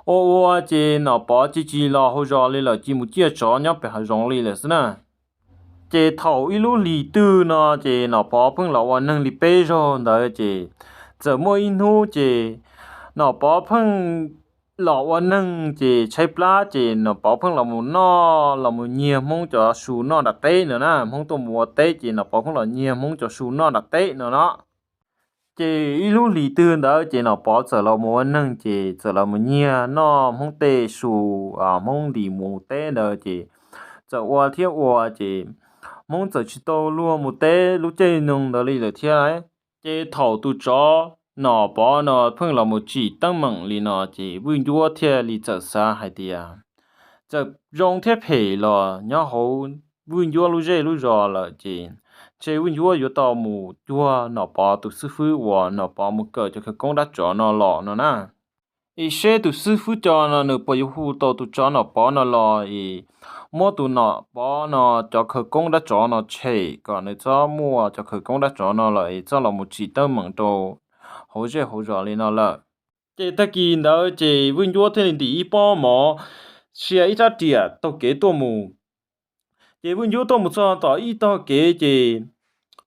ua ua ces Nom Pov cia li tsis los hauv zos li lawm, cia li mus ciaj tsov nyob pem hav zoov li lawm xwb na. Ces thaum ib lub hlis twg no ces Nom Pov pheej los ua neeg li peb zaug ntawd ces txawm muaj ib hnub ces Nom Pov pheej los ua neeg ces tshaib plab ces Nom Pov pheej los mus noj los mus nyiag Hmoob cov su noj nram teb no na. Hmoob tuaj mus ua teb ces Nom Pov pheej los nyiag Hmoob cov su noj nram teb no no. Ces ib lub hlis twg ntawd ces Nom Pov txawm los mus ua neeg ces txawm los mus nyiag noj Hmoob tej su, Hmoob ntim mus teb ntawd ces txawm ua thiab ua ces Hmoob txawm tsis tau luag mus teb lub caij nyoog ntawd li lawm thiab. Ces thaum tus tsov Nom Pov no pheej los mus tsim teeb meem li no ces Vwj Ncuab thiaj li txawm xav hais tias txawm zoo thiab phem los nyob hauv Vwj Ncuab lub zej lub zos lawm ces ntshe Vwj Ncuab yuav tau mus cuag Nom Pov tus xib fwb uas Nom Pov mus kawm cov khawv koob dab tsov no los no na. Es seb tus xib fwb Co no nws puas yuav hu tau tus tsov Nom Pov no los es muab tus Nom Pov no cov khawv koob dab tsov no tshem kom nws txhob muaj cov khawv koob dab tsov no lawm es txhob los mus tsim teeb meem rau hauv zej hauv zos li no lawm. Ces tag kis ntawd ces Vwj Ncuab thiaj li ntim ib pob mov, sia ib rab riam taug kev tuaj mus. Ces Vwj Ncuab tuaj mus txog tom ib tog kev ces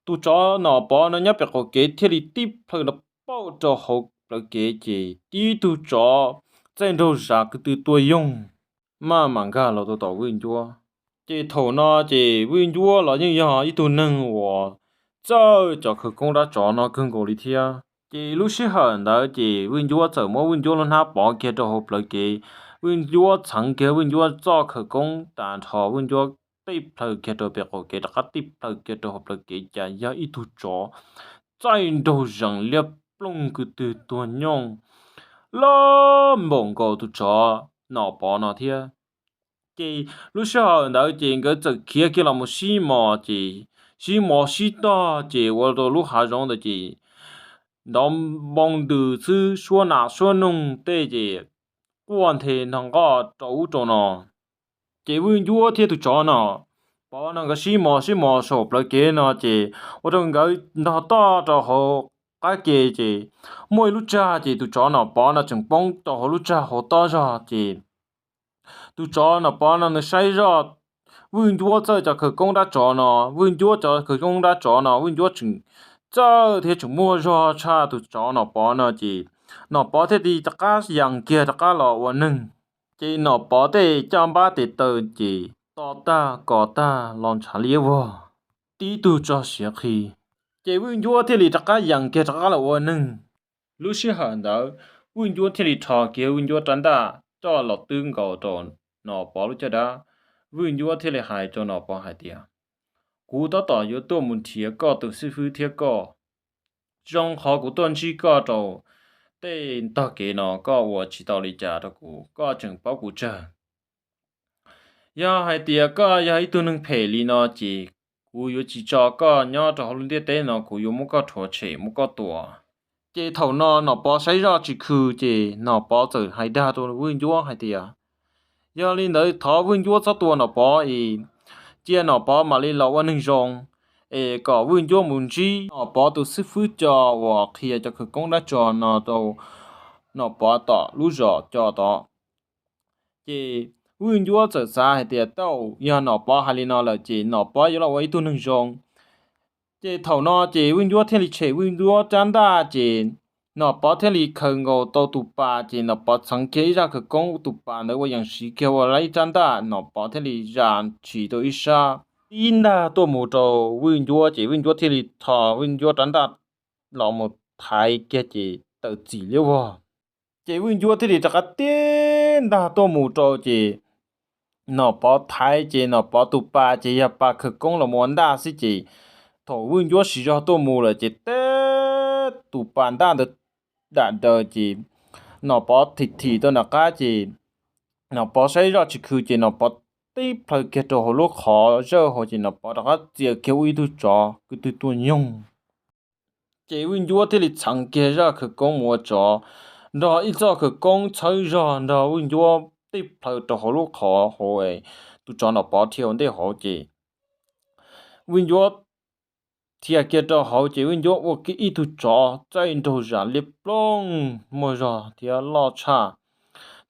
tus tsov Nom Pov no nyob pem qaum kev thiaj li tib plhaw nrov pauj rau hauv plawv kev ces tib tug tsov txaij nraug zam ko tw tua yoog maj mam nkag los rau tom Vwj Ncuab. Ces thaum no ces Vwj Ncuab los yeej yog ib tug neeg uas txawj cov khawv koob dab tsov no kawg nkaus li thiab. Ces lub sij hawm ntawd ces Vwj Ncuab txawm muab Vwj Ncuab lub hnab pov kiag rau hauv plawv kev, Vwj Ncuab txheev kiag Vwj Ncuab txoj khawv koob tas nrho, Vwj Ncuab tib plhaw kiag rau pem qaum kev rov qab tib plhaw kiag rau hauv plawv kev cas yog ib tug tsov txaij nraug zees liab ploog ko tw tuag nyooj loj npaum nkaus tus tsov Nom Pov no thiab. Ces lub sij hawm ntawd ces nkawd txawm khiav kiag los mus sib mos ces sib mos sib tog ces ua rau lub hav zoov ntawd ces nrov npoo ntws xwb, suab nas suab noog tej ces quaj nthe nrog nqoj rau ub rau no. Ces Vwj Ncuab thiab tus tsov no Pov no nkawd sib mos sib mos saum plawv kev no ces ua rau nkawd nrog toj rau hauv qab ke ces muaj ib lub tsag ces tus tsov no Pov no tseem poob rau hauv lub tsag hauv tob zog ces tus tsov no Pov no nws saib zoj Vwj Ncuab txawj cov khawv koob dab tsov no, Vwj Ncuab cov khawv koob dab tsov no Vwj Ncuab tseem txawj thiab tseem muaj zog tshaj tus tsov no Pov no ces no Pov thiaj li rov qab yees kiag rov qab los ua neeg. Ces no Pov tej caj npab tes taw ces to tag kos tag los ntshav liab vog, tib tug tso siav qhi. Ces Vwj Ncuab thiaj li rov qab yees kiag rov qab los ua neeg. Lub sij hawm ntawd Vwj Ncuab thiaj li rho kiag Vwj Ncuab rab ntaj coj los twb nkaus rau no Pov lub caj dab. Vwj Ncuab thiaj li hais rau no Pov hais tias, kuv tab tom yuav tuaj mus nrhiav koj tus xib fwb thiab koj. Zoo qhov kuv tuaj ntsib koj rau tej ntog kev no koj ua tsis tau li cas rau kuv, koj tseem paub kuv tsawg. Yog hais tias koj yog ib tug neeg phem li no ces kuv yuav tsis tso koj nyob rau hauv lub ntiaj teb no, kuv yuav muab koj rhuav tshem muab koj tua. Ces thaum no Nom Pov saib zoj tsis khw ces Nom Pov txawm hais dag rau Vwj Ncuab hais tias, yog li ntawd thov Vwj Ncuab txhob tua Nom Pov es cia Nom Pov mam li los ua neeg zoo es kom Vwj Ncuab mus ntsib Nom Pov tus xib fwb co uas qhia cov khawv koob dab tsov no rau Nom Pov tom lub zos co tod. Ces Vwj Ncuab txawm xav hais tias tau, yog Nom Pov hais li no lawm ces Nom Pov yuav los ua ib tug neeg zoo. Ces thaum no ces Vwj Ncuab thiaj li tshem Vwj Ncuab rab ntaj ces Nom Pov thiaj li khaws nkaus tau tus pas ces Nom Pov txheev kiag ib zaj khawv koob, tus pas ntawd ua yees siv kiag ua ib rab ntaj, Nom Pov thiaj li zam ntshis rau ib sab tib ntaj tuaj mus rau Vwj Ncuab ces Vwj Ncuab thiaj li rho Vwj Ncuab rab ntaj los mus thaiv kiag ces tawm txim liab vog. Ces Vwj Ncuab thiaj li rov qab tib ntaj tuaj mus rau ces Nom Pov thaiv ces Nom Pov tus pas ces yog pas khawv koob los mus ua ntaj xwb ces thaum Vwj Ncuab siv zog tuaj mus lawm ces tib tus pas ntaj ntawd dam daws ces Nom Pov thim thim tau nram qab ces Nom Pov saib zoj tsis khw ces Nom Pov tib plhaw kiag rau hauv lub qhov zawj hauv ces Nom Pov rov qab txia kiag ua ib tug tsov kwv tw tuaj nyoog. Ces Vwj Ncuab thiaj li txheev kiag zaj khawv koob mus ua tsov, nrog ib txoj khawv koob txhawb zog nrog Vwj Ncuab tib plhaw rau hauv lub qhov hauv tus tsov Nom Pov dhia ua ntej hauv ces Vwj Ncuab dhia kiag rau hauv ces Vwj Ncuab ua kiag ib tug tsov txaij nraug zam liab ploog muaj zog thiab loj tshaj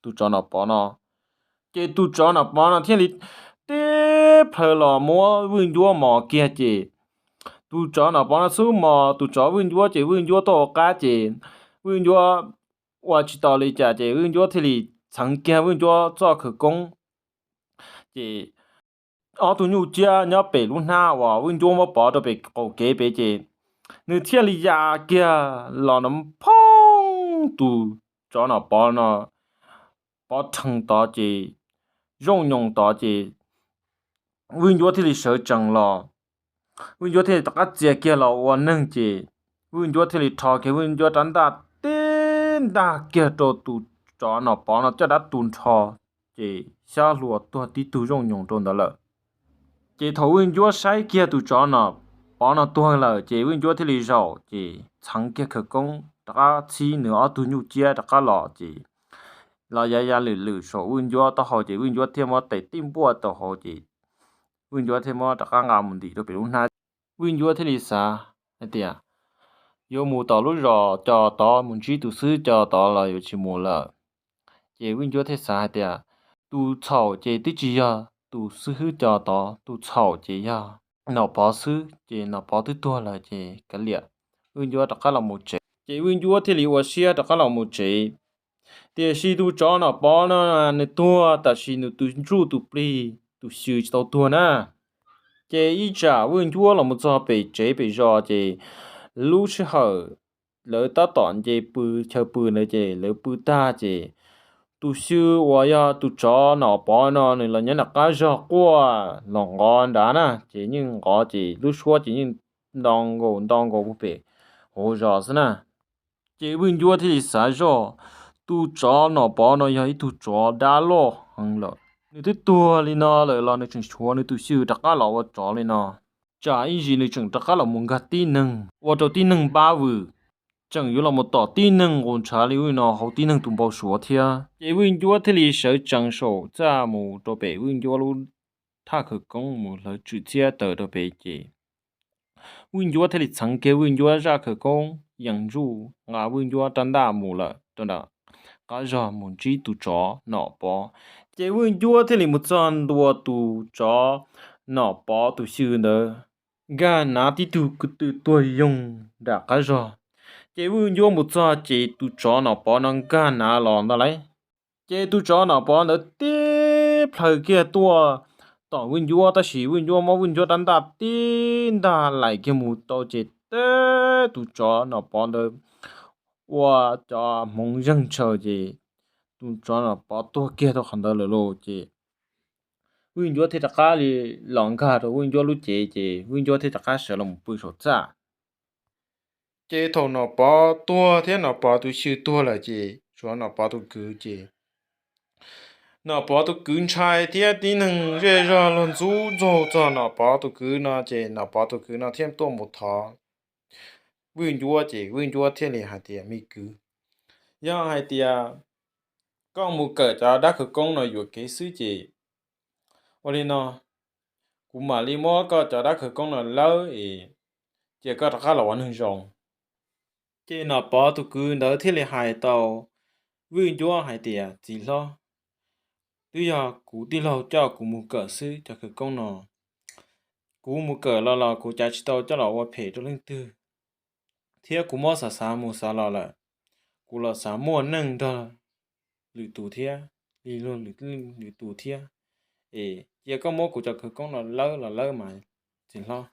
tus tsov Nom Pov no. Ces tus tsov Nom Pov no thiaj li tib plhaw los muab Vwj Ncuab mos kiag ces tus tsov Nom Pov no xub mos tus tsov Vwj Ncuab ces Vwj Ncuab tuaj ua qab ces Vwj Ncuab ua tsis tau li cas ces Vwj Ncuab thiaj li txheev kiag Vwj Ncuab txoj khawv koob ces ob tug nyuj ciab nyob pem lub hnab uas Vwj Ncuab muab pov rau pem qaum kev pem ces nws thiaj li ya kiag los no phoob tus tsov Nom Pov no pov rhees tod ces zooj nyoos tod ces Vwj Ncuab thiaj li sawv tsees los. Vwj Ncuab thiaj li rov qab txia kiag los ua neeg ces Vwj Ncuab thiaj li rho kiag Vwj Ncuab rab ntaj tib ntaj kiag rau tus tsov Nom Pov no caj dab tu nrho ces xyab hluas tuag tib tug zooj nyoos rau ntawd lawm. Ces thaum Vwj Ncuab saib kiag tus tsov Nom Pov no tuag lawm ces Vwj Ncuab thiaj li zaum ces txheev kiag khawv koob rov qab txhib nws ob tug nyuj ciab rov qab los ces los ya ya lwm lwm saum Vwj Ncuab taub hau ces Vwj Ncuab thiaj muab tes tib npuaj tau hauv ces Vwj Ncuab thiaj muab rov qab nqa mus ntim rau pem lub hnab. Vwj Ncuab thiaj li xav hais tias yuav mus tom lub zos co tod mus ntsib tus xib hwb co tod los yuav tsis mus lawm. Ces Vwj Ncuab thiaj xav hais tias tus txhaum ces twb tsis yog tus xib hwb co tod, tus txhaum ces yog Nom Pov xwb, ces Nom Pov twb tuag lawm ces kav liam. Vwj Ncuab rov qab los mus tsev ces Vwj Ncuab thiaj li ua siab rov qab los mus tsev. Tiam sis tus tsov Nom Pov no nws tuag tab sis nws tus ntsuj tus plig tus xyw tsis tau tuag na. Ces ib tsam Vwj Ncuab los mus txog pem tsev pem zos ces lub sij hawm lawv tab tom nce pw chaw pw ntawd ces lawv pw tag ces tus xyw uas yog tus tsov Nom Pov no nws los nyob nram qab zog quaj los nqov nrad na, ces yeej nqov ces lub suab ces yeej nto nkaus nto nkaus puag pem hauv zos xwb na. Ces Vwj Ncuab thiaj li xav zoj, tus tsov Nom Pov no yog ib tug tsov dab loj heev lawm, Nws twb tuag li no lawm los nws tseem tshuav nws tus xyw rov qab los ua tsov li no. Tsam ib ntsis nws tseem rov qab los mus nkag tib neeg ua rau tib neeg npab vwm, tseem yuav los mus tom tib neeg nqus ntshav li ub no hauv tib neeg tus npau suav thiab. Ces Vwj Ncuab thiaj li sawv tsees saum txaj mus rau pem Vwj Ncuab lub thaj khawv koob mus hlawv tswm txhiab taws rau pem ces Vwj Ncuab thiaj li txheev kiag Vwj Ncuab zaj khawv koob yees ntsuj nqa Vwj Ncuab rab ntaj mus lawm rau nram qab zog mus ntsib tus tsov Nom Pov. Ces Vwj Ncuab thiaj li mus txog ntua tus tsov Nom Pov tus xyw ntawd nkag nav tib tug ko tw tuag yoog nram qab zog. Ces Vwj Ncuab mus txog ces tus tsov Nom Pov no nkag nav los ntag lauj. Ces tus tsov Nom Pov ntawd tib plhaws kiag tuaj tom Vwj Ncuab, tab sis Vwj Ncuab muab Vwj Ncuab rab ntaj tib ntaj laim kiag mus tau ces teb tus tsov Nom Pov ntawd ua cov hmoov zeeg tshaws ces tus tsov Nom Pov tuag kiag tau qhov ntawd lawm lauj. Ces Vwj Ncuab thiaj rov qab li los nkag rau Vwj Ncuab lub cev ces Vwj Ncuab thiaj rov qab sawv los mus pw saum txaj. Ces thaum Nom Pov tuag thiab Nom Pov tus xyw tuag lawm ces tshuav Nom Pov tus kwv ces Nom Pov tus kwv ntshai thiab tib neeg zej zog luag ntxub ntxaug txog Nom Pov tus kwv no ces Nom Pov tus kwv no thiaj tuaj mus thov Vwj Ncuab ces Vwj Ncuab thiaj li hais tias, me kwv, yog hais tias koj mus kawm cov dab khawv koob no yuam kev xwb ces ua li no, kuv mam li muab koj cov dab khawv koob no lawb es cia koj rov qab los ua neeg zoo. Ces Nom Pov tus kwv ntawd thiaj li hais tau Vwj Ncuab hais tias, txiv hlob, twb yog kuv tij laug coj kuv mus kawm xwb cov khawv koob no. Kuv mus kawm los los kuv cav tsis tau coj los ua phem rau leej twg, thiab kuv muab xav xav mus xav los lawm, kuv los xav muaj neej nrog lwm tus thiab, li luag lwm tus thiab. Es cia koj muab kuv cov khawv koob no lawb los lawb mas, txiv hlob.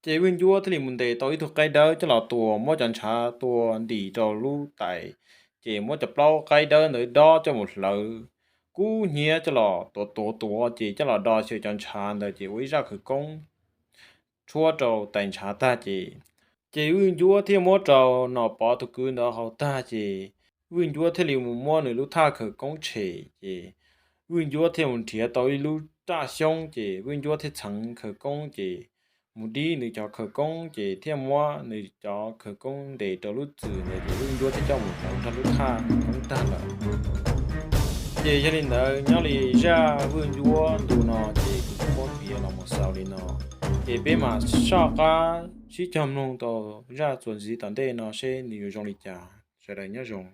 Ces Vwj Ncuab thiaj li mus ntes tau ib tug qaib dawb coj los tua, muab cov ntshav tua ntim rau lub tais, ces muab cov plaub qaib dawb ntawd dob coj mus hlawv kub hnyiab coj los tuav tuav tuav ces coj los do xyaw cov ntshav ntawd ces ua ib zaj khawv koob tshuab rau tais ntshav tag ces, ces Vwj Ncuab thiaj muab rau Nom Pov tus kwv ntawd haus tag ces Vwj Ncuab thiaj li mus muab nws lub thaj khawv koob tshem ces Vwj Ncuab thiaj mus nrhiav tau ib lub raj xyoob ces Vwj Ncuab thiaj txheev khawv koob ces mus dib nws cov khawv koob ces thiaj muab nws cov khawv koob ntes rau lub txwm ntawd ces Vwj Ncuab thiaj coj mus hlawv nrog lub thaj khawv koob tag lawm. Ces yog li ntawd nyob li zaj Vwj Ncuab ntu no ces kuv kuj muab piav los mus xaus li no, ces peb mam soj qab sib cog mloog tau zaj txuas ntxiv tom ntej no seb nws yuav zoo li cas. Sawv daws nyob zoo.